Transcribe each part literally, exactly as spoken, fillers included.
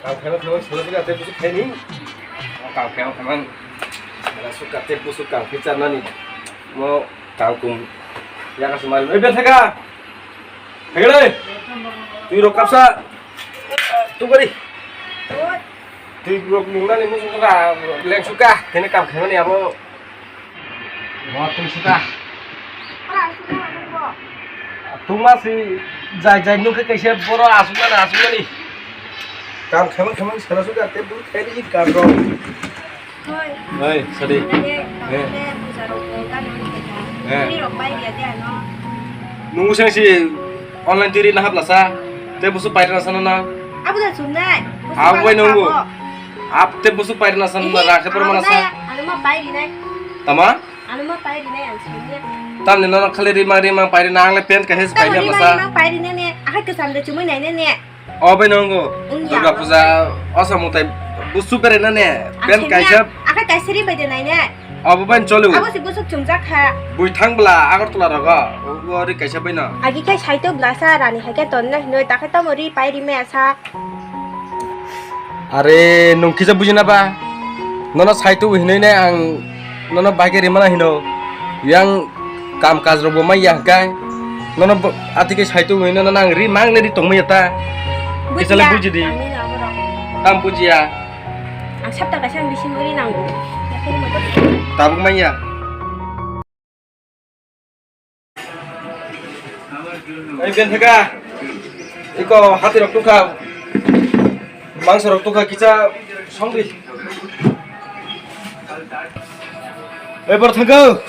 Kam khaima khaima salo sika tei busuk khaini. Kam khaima khaima sala suka tei busuk kam khai charnani. Mo kam kum yaga sumari. Oi, bethaka. Hegre. Twi rok kapsa. Tu gari. Twi rok nungnani musuk ka leng suka. Kene kam khaimani abo. Mo tungsita. Tungma si jai jai nungkhe kaisa boro asukmani asukmani. Kam khaima khaima sala suka te bul khaini kam rok. Hoi. Hoi, sadi. Nade, Eh. Nade, puja rok ko gari rok ko. Eh. Ni rok bai dia dia no. Nungu seng si online tiri na hapla sa. Te busu pairna sana na. Abu da chumnai. Abu bai nungu. Ap te busu pairna sana na rakhe permana sa. Anu ma pai rinai. Tama? Anu ma pai rinai ang sini. Tamni nono khali rimang rimang pai rina ang le pen kahes pai Tamo rimang rimang pai rinai ne. Akai kesam de chumui nai ne ne. O bai nongo. Wng ya, Durga wng. Puja osa mutai busu bere na ne. Pen kaisa. Akai kaisa ri bai de nai ne. Abo bai choli. Abo si busuk chumjak kha. Bui thang bla Agartala rogo. O ri kaisa bai no. Agi kai saito bla sa rani hai ke ton na hinoi ta khe tamo ri pai ri me asa. Are, nwng kisa buji na ba? Nono saitu hinwi nai ang nono bai khe rimana hino. Yang kam kaj rok bo mai ya hwnkhe. Nono bo-, ati khe saitu hinwi nono ang ri mang le ri tong maya ta. Kisa le buji di. Ang nini abo rok. Tam buji ya. Ang sapta kaisa ang bising ri nango. Yakhai ni motor. Tabuk mai ya. Ei, ben thaka. Iko hati rok tukha. Mangso rok tukha kisa songri. Ei, bor thangkho.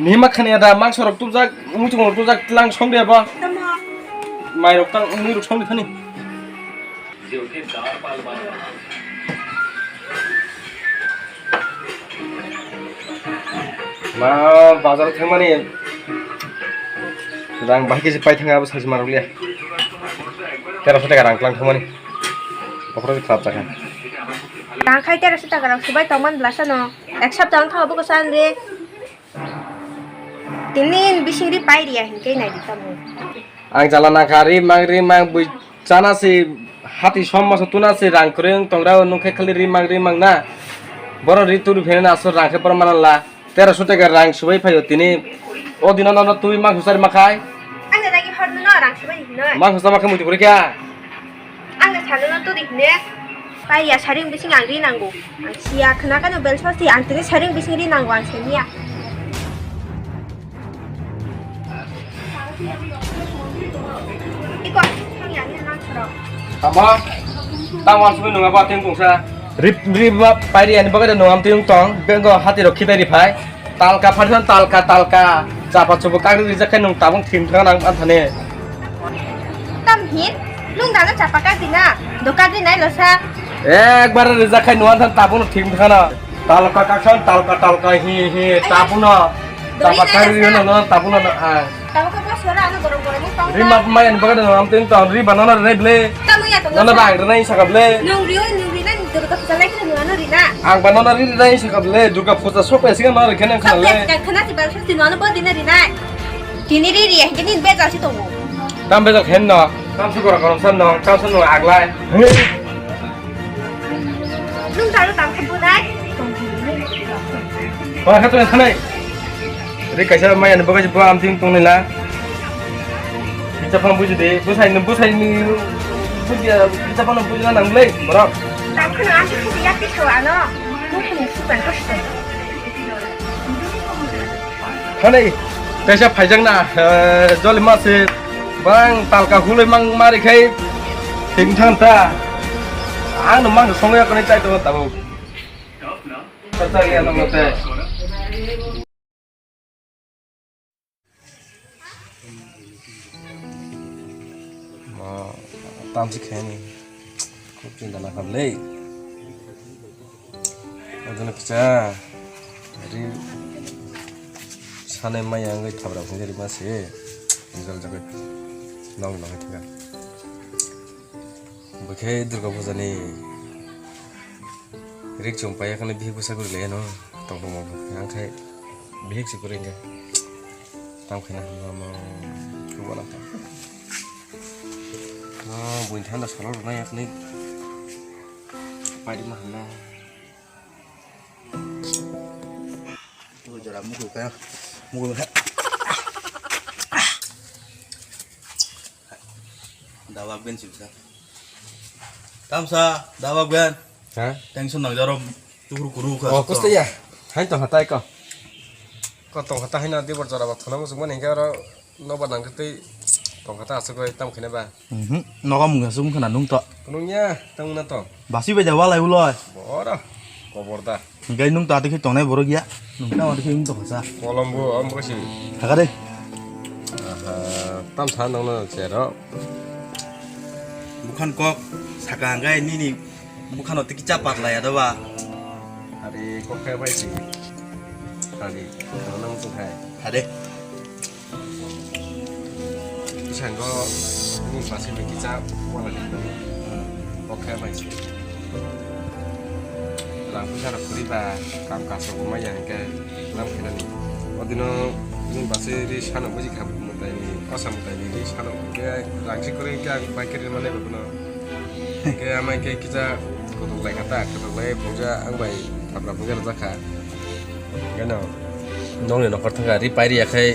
Nima khani ada mangso rok tujak, muchung rok tujak tlang songri abo. Tamo. Mai rok tang, mui rok songri thani. Ma, bazar thangmani rang bahai khe se pai thanga abo sachi marok liya. Terosho taka rang tlang thangmani. Bokhorok khe khlap jakha. Rang khai terosho taka rok subai tongman bwlasa no. Ek sapta wng thang abo kwsa wng re. Tinin bising ri pai riya hinkhe nai di tamo. Ang jala nangkha, ri mang, ri mang, bui chana se, hati som maso tuna se, rang kwrwi wng tongra, o nungkhe khali ri mang, ri mang na. Boro ri turi phene na, aswk rang khe borok mananla. Terosho taka rang subai phaio tini. O dino nono twi mang husari makhai. Ang da dagi hor no rang subai hinoi. Mang husa makhai muitu kwrwi kha. Ang no salo no turi hine. Pai ya saring bising ang ri nango. Ang siya khna kano bel sosti ang tini saring bising ri nango ang seniya. Iko, ang ya ni nang soro. Tamo, tamo ang sumi nunga ba ting kungsa. Rip, rip ba pairi ani bagada nungam ting tong, bengo hati rok khitai riphai. Talka pharsan talka, talka. Chapa chubu kagri rijak khe nwng tabung thim thang nang anthane. Tam hin? Nwng dano chapa kagri na? Dokagri nai losa. Ekbar rijak khai nwng anthane tabung thim thang na. Talka kaksan talka talka hi hi tabung no. Chapa kagri no no tabung no ang. Tamo khe bo sora ano borok borok ni tong. Rima mai ani bagada nwng am tin tong riba no no rinai ble. Tamo ya tong. Nono ba ang rinai saka ble. Nwng rio nwng rinai Durga puja lai khe nwng ano rina. Ang ba nono rinai saka ble Durga puja sok ya siga no rikhe nang khana le. Sok ya siga khana si ba sok si nono bo dina rinai. Tini ri ri ya hingke nin bejal si tongo. Tam bejal khen no. Tam si gora gorom san no. Tam san no aglai. Nwng taro tam khe bunai. Ba kha to khanai. Ri kaisa maya ni bagaj bo am tin tong nila. Kita phang buji de, busai ni, busai ni, buji, kita phang buji na nang le, borok. Tam khana am tin ya ti so ano. Nwng khana si ban to si. Hani, kaisa phaijakna, eh, joli mase, bang talka hulai mang mari khai, thing thang ta. Ang no mang songya kani chai to tabo. Chai ya no te. Ma, tamsi khani. Kok chinta na khablei. Adana kicha ri sanai maya wngwi thabra phunjak rima se jol jagoi nong nong thika. Bwkhe Durga puja ni rik chum paiya khani bihik bwsa kwrwi lai no tong tong mong khe ang khai bihik se kwrwi wngkha tam khaina hamya mo kubana kha. Oh, buini thanda salo rwna yakni. Paidi ma hwnna. Jora mukul kaya. Mukul kaya. Dawak ben sibsa. Tamsa, dawak ben. Ha? Tension nang jaro. Tuhur kuru ka. Oh, kusto ya. Hai to hatai ko. Ko tong kha ta haino dibor jora ba thuna muchung mani hingke oro nobar nang khe tei tong kha ta aswk bai tam khaina ba. Mhm. Nogo mungya sung khana nung to. Nung ya tang na to. Basi bai da walai uloi. Bora. Kobor da. Gai nung to ati khe tongnai borok ya. Nung ta ati khe nung to khasa. Kolom bo am bo si. Thaka de. Aha, tam sa nang na chero. Bukhan kok saka hangkai nini bukhano tiki cha patla ya doba. Hari kok khe bai si. Hari, ano nang tu khai. Hade. Bisango ni basi ni kicha wala ni. Kok khe bai si. Rang puisa rok kwrwi ba kam kaso bo maya hingke lam khainani. O dino ni basi ri sano buji kha mwtai ni kosa mwtai ni ri sano hingke rang si kwrwi hingke ang bai khe ri mani bono. Hingke ama hingke kisa kotok lai kha ta kotok lai phungja ang bai thapra phungja rwjak kha. Hingke no nongni nokhor thangkha ri pai ri ya khai.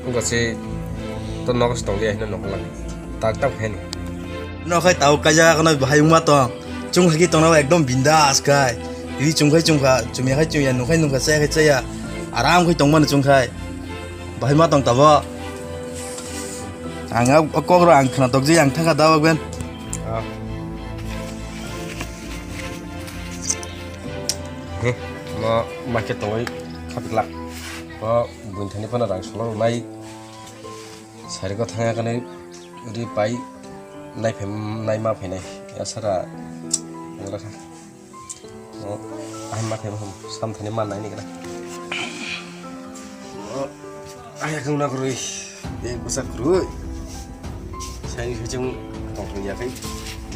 Wngkha se to nogo se tonglia hino nokha lang. Tak tak khe ni. Nokhai tau kaijak no bahai wngma tong. Chung hai khe tongna ekdom bindas khai. Ri chung khai chung kha, chumya khai chumya, nung khai nung kha, chaya khai chaya. Aram khai tongmani chung khai. Bahai ma tong tabo. Ang a kok ro ang khna tokji ang thangkha da bagben. Ah. He, mo ma khe tongwi khapiklak. O buini thani phano rang solo nai. Sari ko thangya kani ri pai nai phem nai ma phainai. Ya sara ngra kha. O ai ma phem hum sam thani ma nai ni kra. O ai kang na krui. Ek bwsa krui. Sai ni hujung tong ya kai.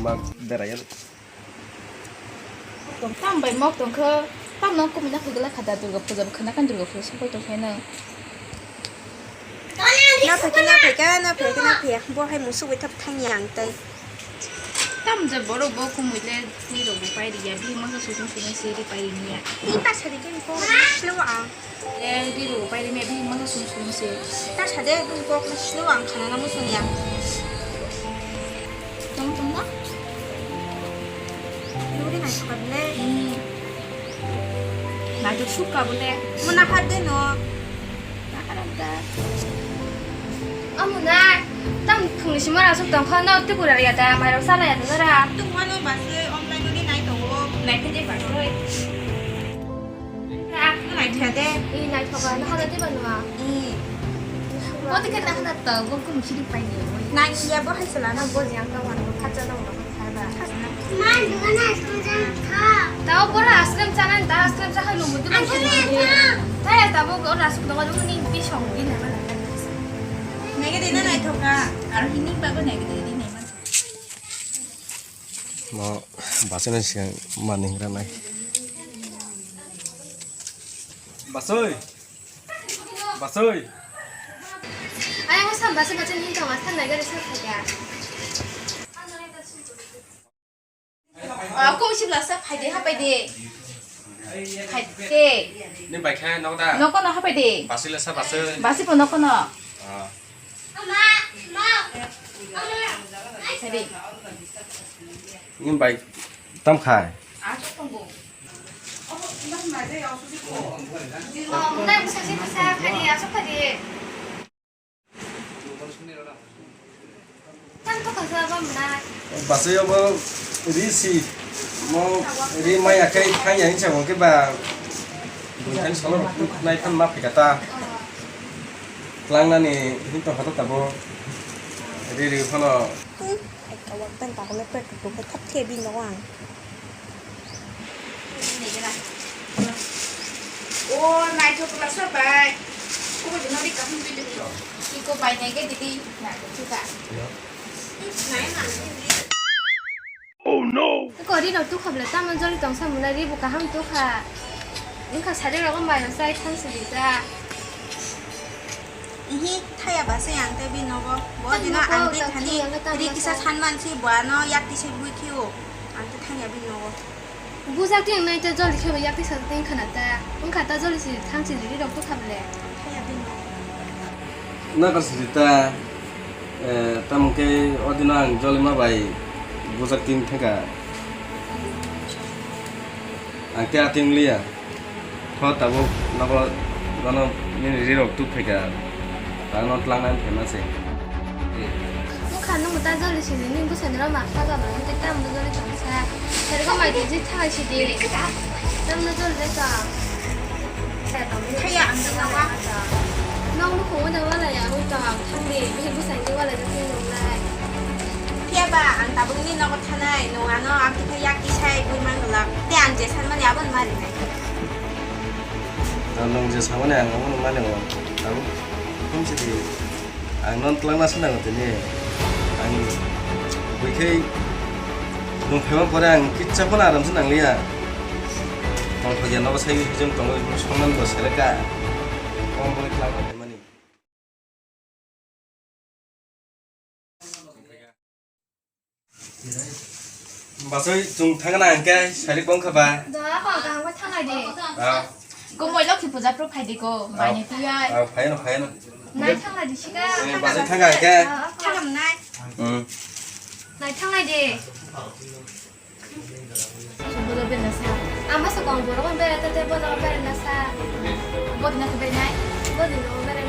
Ma berai ya. Tong tam bai mok tong khe, tam no kumui na phai glak kha da Durga puja, bo khna kan Durga puja sokol tong khe nang. Na phai khe, na phai khe, na phai khe, na phai ya. Bo hai musuk bai thap thang yang tai. Tam je borok bo kumui le ri rok bo pai ri ya, bihik masa sujung sujung se ri pai ri ya. Ni ta sari khe ko slo ang. Eh, di ro, pai di me, di masa sum sum se. Ta sa de, bini kok na sino ang khana na muchung ya. Tong tong na? Luri nai suka bole. Hmm. Nai tu suka bole. Muna hat de no. Na haram da. Amu nai, tam phung ni sima ra suk tong kha na, tu kura ya da, mai rok sala ya da ra. Tu mano ba se online ni nai tongo. Nai khe de ba roi. Naitha de. Ih, naithoka, nahana diba nua? Ih. Bo tike nahana tau, bo kum siri pai ni. Nai ya bo hai sala na bo jang ka wan bo khacha na bo kha ba. Tau bo ra aslam chana da aslam cha hai lumu tu. Thaya ta bo ra suk dong ni bi song bi na ba na. Nege de na naithoka. Aro hini ba bo nege de de nai ma. Mo basai na siang mani hingra nai. Basoi. Basoi. Ayang sam basoi basoi hin tong asal naga resa khaja. Ah, kung sibla sa phaide hapaide. Phaide. Ni bai kha nok da. Noko no hapaide. Basoi la sa basoi. Basi po noko no. Ah. Phaide. Ni bai tam khai. Basai obo ri si mo ri maya khai thang ya hinsa mo ke ba bukan solo nai phan ma phika ta. Tlang nani hin to hata tabo ri ri phano. Hai kawak tang kakule pet kutuk ke thap the bini nogo ang. O naithok klasa bai. Kubo jino di kaham twi twi. Iko bai nai ke didi naithok suka. Nai na. Oh no. Ko ri no tu khabla tamo joli tongsa muna ri bu kaham tu kha. Wngkha sari rogo mai rok chai thang sidi ta. Hi, thaya ba se ang tei bini nogo. Bo dino ang bini thani ri kisa sanman si bo ano yak tisa bui khio. Ang tei thangya bini nogo. Bujak twi ang nai ta joli kheba yak tisa twi khana ta. Wngkha ta joli si thang si ri rok tu kha bele. Thaya bini nogo. Na ka siri ta, eh, tamo khe o dino ang jolima bai bujak tin thangka. Ang tei ating liya. Tho tabuk nogo gano nini rirok tuk phaika. Tangno tlangnani phaima se. Bukha nung ta joli sini, nini bwsani rok ma kha ba, tei tamo joli tong sa. Sergo mai tong si thai sidi. Tamno joli de tong. Thaya ang tong wa. Nong nukhung wada wala ya, ui tong, thangdi, bihik bwsai di wala ya, thang nung lai. Phiya ba, ang tabuk ni nogo thanai, nung ano ang twi yak tisai bui man glak. Tei ang je sanmani abo ni mari nai. Ang nung je samani ang abo ni mani o. Tabuk khum sidi. Ang non tlangna se nango tini. Ang buikhai nung phaima pore ang kitsa phano aram se nangliya. Tongthokya nogo sai hijong tongo songnan bo seleka. Kom bole tlangna phaimani. Basoi chung thangna hingke sari bongkha ba. Da, ako kaham khe thanglai di. Ah. Gumui lokhi puja pro phaidi ko, ah, maini tiyai. Ah, phaino, phaino. Nai thanglai di sika. Eh, basoi thangna hingke. Ah, ako. Thangam nai. Hmm. Nai thanglai di. Bodo bena sa. Ama sa kong borok bera tete bodo bera na sa. Bodo na bera nai. Bodo na bera.